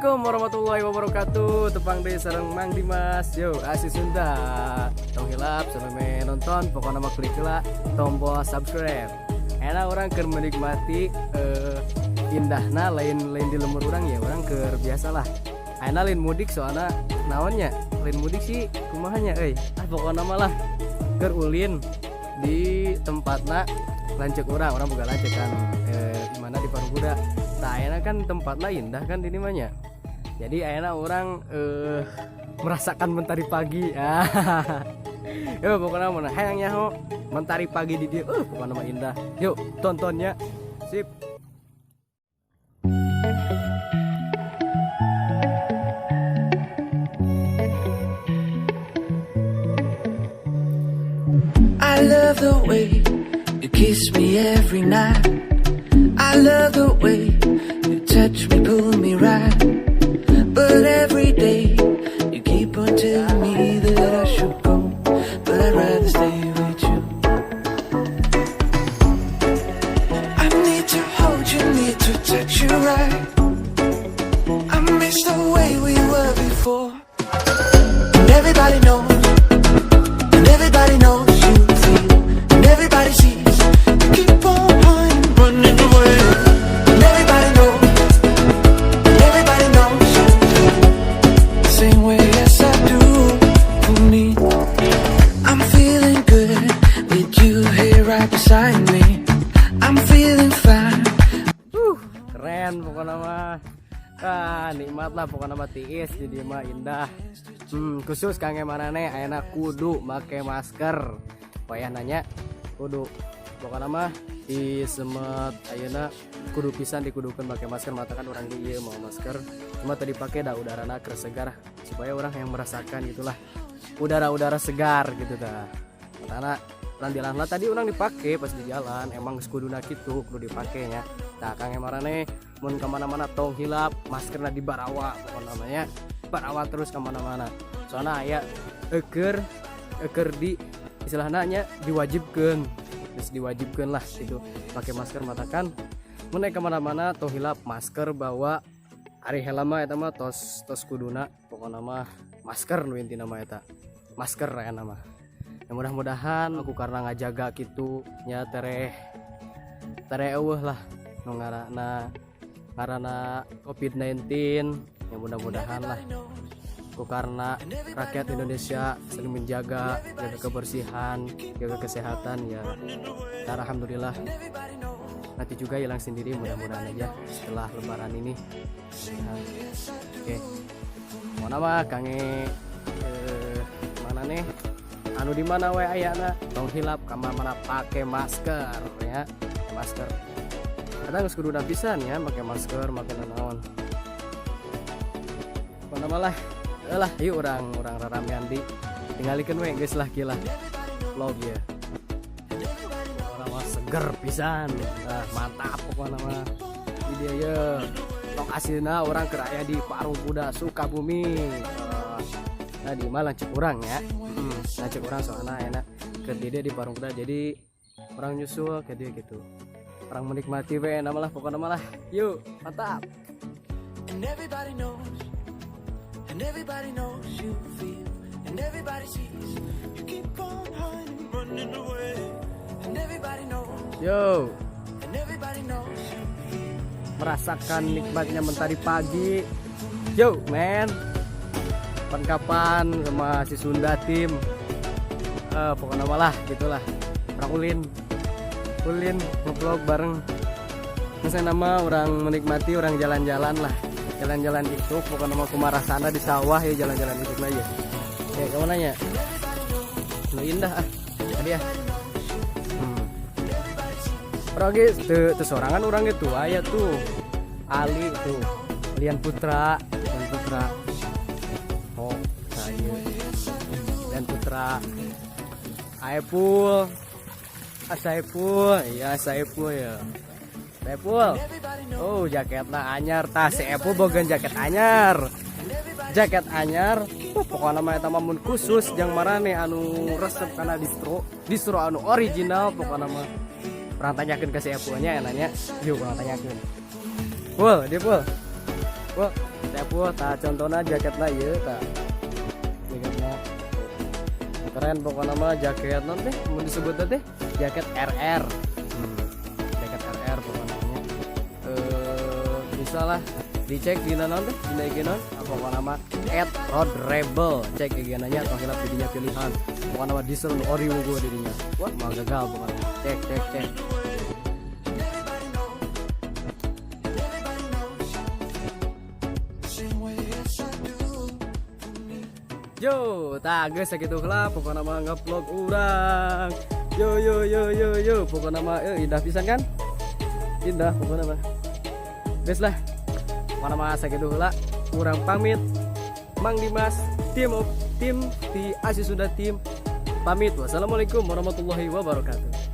Assalamualaikum warahmatullahi wabarakatuh. Tepang deui sareng Mang Dimas. Yo, asli Sunda. Tong hilap sampai nonton, pokoknya mah klik lah tombol subscribe. Enak urang keur menikmati indahna, lain lain di lembur urang ya, urang keur biasa lah. Ayeuna lain mudik, soalnya naonnya lain mudik sih, kumaha nya euy. Ah, pokoknya mah lah keur ulin di tempatna lanceuk urang, urang boga lanceuk kan di mana, di Parung Kuda. Nah, ayeuna kan tempatnya indah kan di mana. Jadi ayeuna urang merasakan mentari pagi. Ah. Yo, pokoknya mana hayang nyaho mentari pagi di dieu, pokoknya mah indah. Yuk, tontonnya. Sip. I love the way you kiss me every night. I love the way you touch me, pull me right. But every day you keep on telling me that I should go. But I'd rather stay with you. I need to hold you, need to touch you right. I miss the way we were before. And everybody knows. And everybody knows you feel, and everybody sees. You keep on hiding, running away. And everybody knows, and everybody knows you feel the same way as I do for me. I'm feeling good with you here right beside me. I'm feeling fine. Keren pokoknya mah. Ah, nikmat lah pokoknya mah, tiis jadi mah indah. Khusus kangge maraneh ayeuna kudu make masker. Wayah nanya kudu, pokoknya mah di semet ayeuna kudu pisan dikudukeun make masker, matakan urang ge ieu mawa masker. Cuma tadi pake da udarana keur segar supaya orang yang merasakan gitulah udara-udara segar gitu dah. Karena urang di jalan lah, tadi urang dipake pas di jalan, emang geus kuduna kitu, kudu dipake nya. Nah, kangge maraneh mun kemana-mana tong hilap maskerna dibarawa, pokokna namanya barawa terus kemana-mana, soalnya aya eker eker di istilahnya nya diwajibkan, terus diwajibkan lah gitu pakai masker. Matakan mun naik kemana-mana tong hilap masker bawa. Ari helm mah eta mah tos tos kuduna, pokokna mah masker nu intina mah, eta masker ya nama ya. Mudah-mudahan aku karena ngajaga gitu nya tereh tereh eueuh lah nu ngaranna ngaranna COVID-19 ya. Mudah-mudahan lah aku karena rakyat Indonesia saling menjaga, jaga kebersihan, jaga kesehatan ya. Dan alhamdulillah nanti juga hilang sendiri, mudah-mudahan aja setelah Lebaran ini. Mudah-mudahan. Oke, mau nama kangge mana nih anu di mana we ayana, tong hilap mana pakai masker ya, pakai masker. Kadang geus kudu pisan ya pakai masker, make naon mana malah lah. Yuk, urang urang raramean di tinggalikeun we geus lah kieu lah vlog ya. Urang mah seger pisan. Nah, mantap pokoknya mah di dia ya. Lokasina urang keur aya di Parung Kuda, Sukabumi. Nah, di mana lanceuk urang ya, lanceuk urang soalnya enak ke dia di Parung Kuda, jadi urang nyusul ke dia gitu, urang menikmati we nama lah pokoknya malah. Yuk, mantap. And everybody knows, and everybody knows you feel, and everybody sees. You keep on hiding, running away. And everybody knows, Yo, and everybody knows you feel. Merasakan nikmatnya mentari pagi. Yo man, kapan-kapan sama si Sunda tim, pokoknya malah gitulah, urang ulin ulin nge-vlog bareng. Misalnya nama urang menikmati, urang jalan-jalan lah, jalan-jalan itu pokoknya mau kumarasana di sawah ya, jalan-jalan itu aja ya. Kamu nanya lu indah ah tadi ya. Urang ge teu teu sorangan, urang ge tuh aya tuh Ali tuh, Lian Putra, Lian Putra. Oh, saya Lian Putra, Aepul. Ah, Saipul, iya Saipul ya, Saipul. Oh, jaketna anyar tah. Si Epul boga jaket anyar, jaket anyar. Oh, pokoknya mah eta mah mun khusus jang maraneh anu resep kana distro distro anu original, pokoknya mah urang tanyakeun ke si Epulnya ya, nanya yuk, urang tanyakeun. Pul, dia Pul. Pul. Jaket Epuh. Tah, contohna jaketna ieu, tah jaketna keren pokoknya mah. Jaket naon teh mau disebut teh? Jaket RR, jaket RR pokoknya. Bisa lah dicek di naon teh, di IG naon. Ah, pokoknya mah @roadrebel, cek IG nya. Tong hilap didinya pilihan pokoknya mah diesel nu ori unggul didinya. Wah, mah gagal pokoknya. Cek, cek, cek. Everybody knows. Everybody knows you feel the same way as I do for me. Yo, tah geus sakitu heula pokokna mah ngevlog urang. Yo yo yo yo yo, pokokna mah indah pisan kan? Indah pokokna mah. Geus lah. Pokokna mah sakitu heula urang pamit. Mang Dimas, tim of tim di Asia Sunda Team pamit. Wassalamualaikum warahmatullahi wabarakatuh.